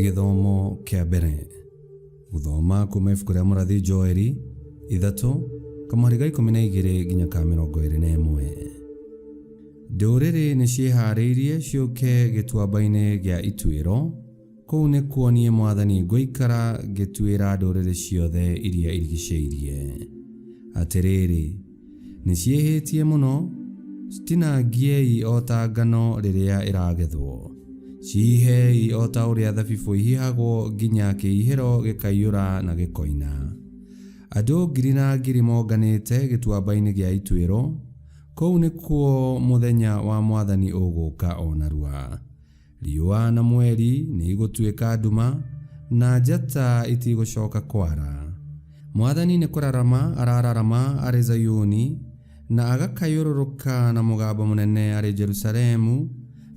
Gĩthomo kĩa mbere. Gũthoma kuma ibuku rĩa mũrathi Joeli 3 kamũhari ga 12 nginya ka 21. Ndũrĩrĩ nĩ ciĩhaarĩirie ciũke gĩtuamba-inĩ gĩa ituĩro, kũu nĩkuo niĩ mwathani ngũikara ngĩtuĩra ndũrĩrĩ ciothe iria irigicĩirie. Atĩrĩrĩ, nĩ ciĩhĩtie mũno, citinangiei o ta ngano rĩrĩa ĩragethwo. Cihihei o ta ũrĩa thabibũ ihihagwo nginya kĩhihĩro gĩkaiyũra na gĩkoina. Andũ ngiri na ngiri monganĩte gĩtuamba-inĩ gĩa ituĩro, kũu nĩkuo mũthenya wa mwathani ũgũũka o narua. Riũa na mweri nĩ igũtuĩka nduma, na njata itigũcoka kwara. Mwathani nĩ kũrarama arararama arĩ Zayuni, na agakayũrũrũka na mũgambo mũnene arĩ Jerusalemu,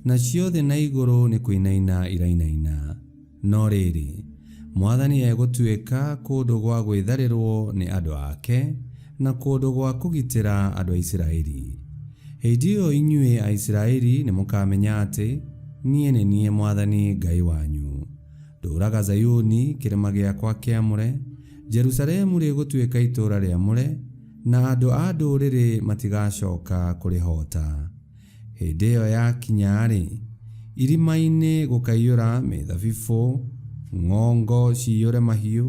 nacio thĩ na igũrũ nĩ kũinaina irainaina. No rĩrĩ, mwathani egũtuĩka kũndũ gwa gwĩtharĩrwo nĩ andũ ake, na kũndũ gwa kũgitĩra andũ a Isiraeli. Hĩndĩ ĩyo inyuĩ Aisiraeli nĩmũkamenya atĩ niĩ nĩ niĩ mwathani Ngai wanyu. Ndũũraga Zayuni, kĩrĩma gĩakwa kĩamũre, Jerusalemu rĩgũtuĩka itũũra rĩamũre, na andũ a ndũũrĩrĩ matigacooka kũrĩhoota. Hĩndĩ ĩyo yakinya-rĩ, irima-inĩ gũkaiyũra mĩthabibũ, ng'ongo ciyũre mahiũ,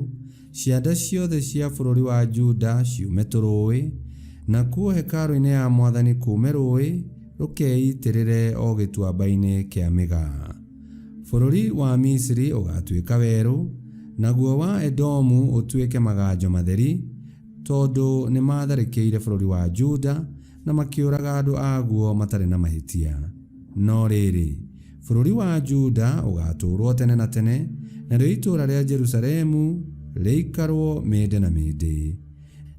cianda ciothe cia bũrũri wa Juda ciume tũrũũĩ, nakuo hekarũ-inĩ ya mwathani kuume rũũĩ rũkeitĩrĩre o gĩtuamba-inĩ kĩa Mĩgaa. Bũrũri wa Misiri ũgaatuĩka werũ, naguo wa Edomu ũtuĩke maganjo matheri, tondũ nĩmatharĩkĩire bũrũri wa Juda na makĩũraga andũ aguo matarĩ na mahĩtia. No rĩrĩ, bũrũri wa Juda ũgaatũũrwo tene na tene, narĩo itũũra rĩa Jerusalemu rĩikarwo mĩndĩ na mĩndĩ.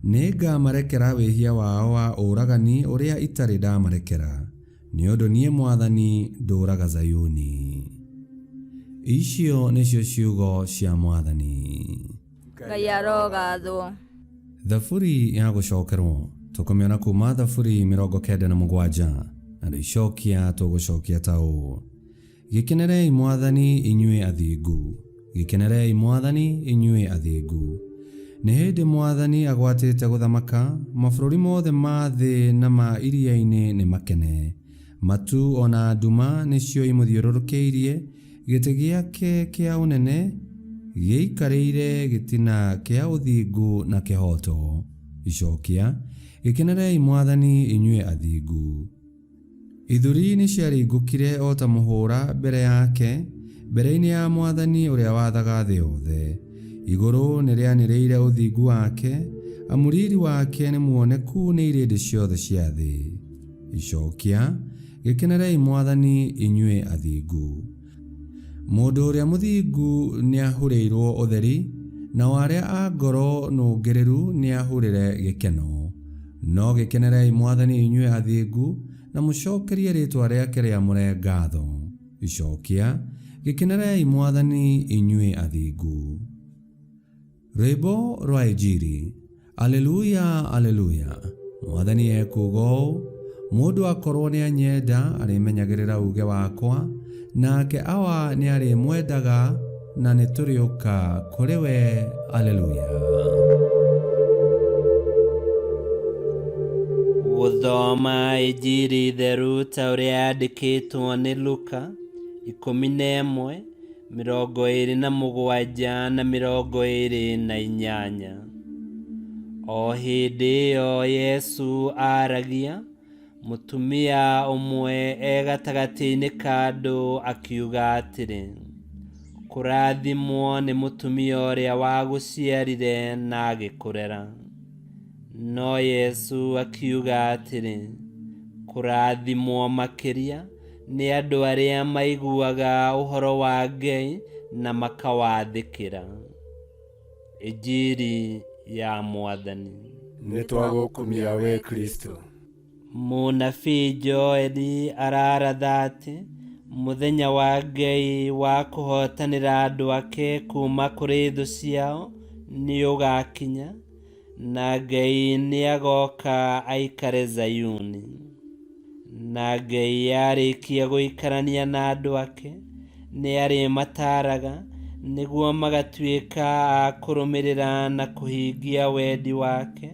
Nĩngamarekera wĩhia wao wa ũragani ũrĩa itarĩ ndamarekera, nĩ ũndũ niĩ mwathani ndũũraga Zayuni. Icio nĩcio ciugo cia mwathani. Ngai arogathwo. Thaburi ya gũcokerwo tũkũmĩona kuma Thaburi 97 na rĩicokia tũgũcokia ta ũũ: Gĩkenerei mwathani inyuĩ athingu, gĩkenerei mwathani inyuĩ athingu. Nĩ hĩndĩ mwathani agwatĩte gũthamaka, mabũrũri mothe ma thĩ na ma iria-inĩ nĩ makene. Matu o na nduma nĩcio imũthiũrũrũkĩirie, gĩtĩ gĩake kĩa ũnene gĩikarĩire gĩtina kĩa ũthingu na kĩhooto. Icokia, gĩkenerei mwathani inyuĩ athingu. Ithuri nĩciaringũkire o ta mũhũra mbere yake, mbere-inĩ ya mwathani ũrĩa wathaga thĩ yothe. Igũrũ nĩrĩanĩrĩire ũthingu wake, amu riiri wake nĩ muoneku nĩ irĩndĩ ciothe cia thĩ. Icokia, gĩkenerei mwathani inyuĩ athingu. Mũndũ ũrĩa mũthingu nĩahurĩirwo ũtheri, nao arĩa a ngoro nũngĩrĩru nĩahurĩre gĩkeno. No gĩkenerei mwathani inyuĩ athingu, na mũcokerie rĩĩtwa rĩake rĩamũre ngatho. Icokia, gĩkenerei mwathani inyuĩ athingu. Rwĩmbo rwa Injiri. Aleluya, aleluya. Mwathani ekuuga ũũ, mũndũ akorwo nĩanyenda arĩmenyagĩrĩra uuge wakwa, nake Awa nĩarĩmwendaga, na nĩtũrĩũka kũrĩ we. Aleluya. Gũthoma Injiri theru ta ũrĩa yandĩkĩtwo nĩ Luka 11 27 na 28. O hĩndĩ ĩyo Yesu aaragia, mũtumia ũmwe e gatagatĩ-inĩ ka andũ akiuga atĩrĩ, kũrathimwo nĩ mũtumia ũrĩa wagũciarire na agĩkũrera. No Yesu akiuga atĩrĩ, kũrathimwo makĩria nĩ andũ arĩa maiguaga ũhoro wa Ngai na makawathĩkĩra. Injiri ya Mwathani. Nĩ twagũkumia we Kristo. Mũnabii Joeli araratha atĩ mũthenya wa Ngai wa kũhootanĩra andũ ake kuuma kũrĩ thũ ciao nĩ ũgaakinya, na Ngai nĩagooka aikare Zayuni. Na Ngai arĩkia gũikarania na andũ ake, nĩarĩmataaraga Nĩguo magatuĩka a kũrũmĩrĩra na kũhingia wendi wake.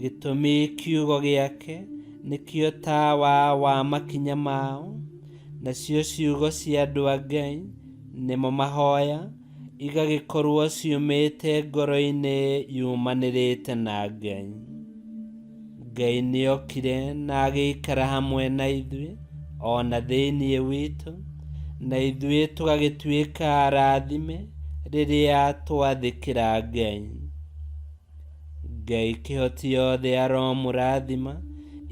Gĩtũmi kiugo gĩake nĩkĩo tawa wa makinya mao, nacio ciugo cia andũ a Ngai, nĩmo mahoya, igagĩkorwo ciumĩte ngoro-inĩ yumanĩrĩte na Ngai. Ngai nĩokire na agĩikara hamwe na ithuĩ, o na thĩinĩ witũ, na ithuĩ tũgagĩtuĩka arathime rĩrĩa twathĩkĩra Ngai. Ngai kĩhoti yothe aromũrathima,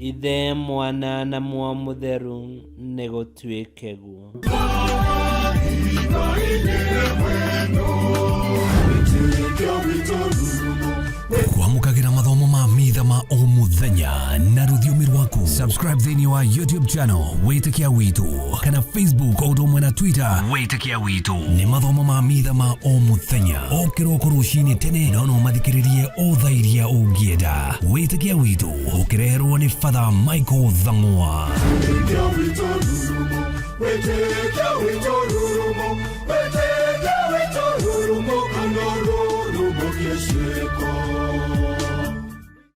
Ithe, Mwana na Muoyo Mũtheru, nĩgũtuĩke guo. Kwamũkagĩra mathomo ma mitha ma o mũthenya na rũthiomi rwaku. Subscribe thĩinĩ wa YouTube channel Wĩtĩkia Witũ kana Facebook o ũndũ ũmwe na Twitter Wĩtĩkia Witũ. Nĩ mathomo ma mitha ma o mũthenya o kĩroko rũcinĩ tene, no no mathikĩrĩrie o thaa iria ũngĩenda. Wĩtĩkia Witũ ũkĩreherwo nĩ Father Michael Thang'wa. Wĩtĩkia witũ rurumo, wĩtĩkia witũ rurumo.